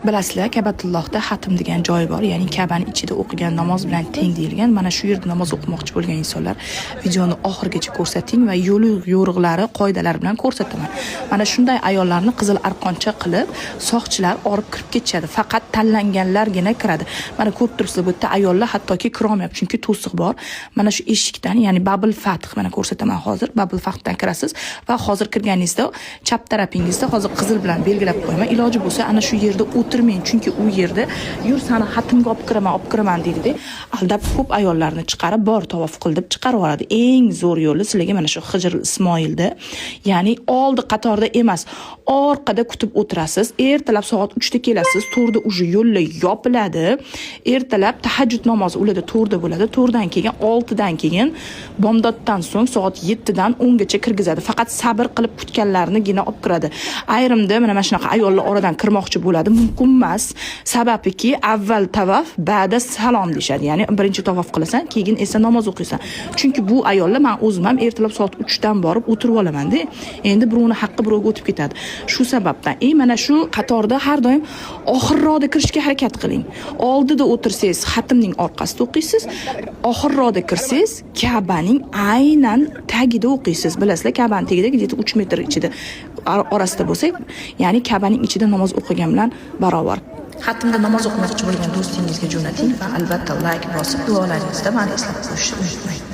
Bilasizlar, Kabatullohda xatm degan joy bor, ya'ni Kabani ichida o'qigan namoz bilan teng deyilgan. Mana shu yerda namoz o'qimoqchi bo'lgan insonlar, videoni oxirigacha ko'rsating va yo'li yo'riqlari, qoidalar bilan ko'rsataman. Mana shunday ayollarni qizil arqoncha qilib soqchilar olib kirib ketishadi. Faqat tanlanganlargina kiradi. Mana ko'rib turibsizlar, bu yerda ayollar hattoki kirolmayapti, chunki to'siq bor. Mana shu eshikdan, ya'ni Babil Fath, mana ko'rsataman hozir. Babil Fathdan kirasiz va hozir kirganingizda chap tarafingizda, hozir qizil bilan belgilab qo'yaman. Iloji bo'lsa, ana shu yerda o'tirmang, chunki u yerda "Yur, sani xatmga olib kiraman, olib kiraman" deydida, aldab ko'p ayollarni chiqarib, "Bor, tavof qil" deb chiqarib yuboradi. Eng zo'r yo'li sizlarga mana shu Hijr Ismoilda, ya'ni oldi qatorda emas, orqada kutib o'tirasiz. Ertalab soat 3da kelasiz, 4da уже yo'llar yopiladi. Ertalab tahajjud namozi ularda 4da bo'ladi. 4dan keyin, 6dan keyin, bomdoddan so'ng soat 7dan 10gacha kirgizadi. Faqat sabr qilib kutganlarnigina olib kiradi. Ayrimda mana shunaqa ayollar oradan kirmoqchi bo'ladi, mumkin emas. Sababiki, avval tavof, ba'da salom deyishadi. Ya'ni birinchi tavof qilasan, keyin esa namoz o'qiysan. Chunki bu ayollar, man o'zim ham ertalab soat 3dan borib o'tirib olamanda, endi birovni haqqi birovga o'tib ketadi. Shu sababdan mana shu qatorda har doim oxirroqda kirishga harakat qiling. Oldida o'tirsangiz, xatmning orqasida o'qiysiz, oxirroqda kirsangiz, Kabaning aynan tagida o'qiysiz. Bilasizlar, Kabani tagida где-то 3 metr ichida orasida bo'lsa, ya'ni Kabaning ichida namoz o'qigan bilan barobar. Xatmda namoz o'qimoqchi bo'lgan do'stingizga jo'nating va albatta layk bosib, duolaringizda mani eslab qo'yishni unutmang.